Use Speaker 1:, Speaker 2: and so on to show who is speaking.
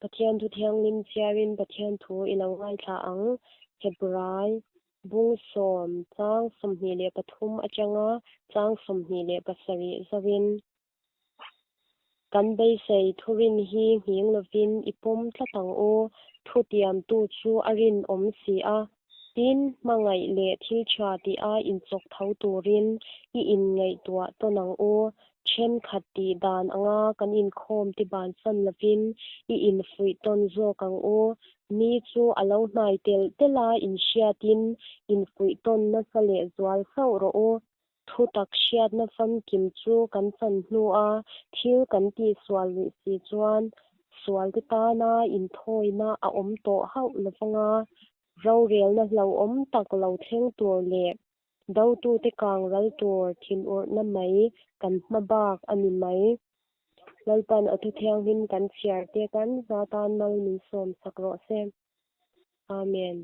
Speaker 1: Pathian thu thianghlim chhiarin Pathian thu i lo ngaithla ang. Hebrai bung sawm chang 23 atanga chang 27 zoin. Kan beisei thurin hi nghing lovin i pawm tlat ang u, thutiamtu chu a rinawm si a. Tin, hmangaih leh thil tha tia inchawk tho turin i inngaihtuah tawn ang u. Thenkhat tih dan anga kan inkhawm ti bansan lovin i infuih tawn zawk ang u. Ni chu a lo hnai telh telh a inhriatin infuih tawn nasa lehzual sauh rawh u. Thutak hriatna famkim chu kan chan hnua thil kan tihsual rih si chuan sualte tana inthawina a awm tawh hauh lovanga rorelna hlauhawm tak lo thleng tur leh dotute kang ral tur thinurhna mai kan hma bak a ni mai. Lalpan a thu thianghlim kan chhiar te kan za tan mal min sawm sak rawh se. Amen.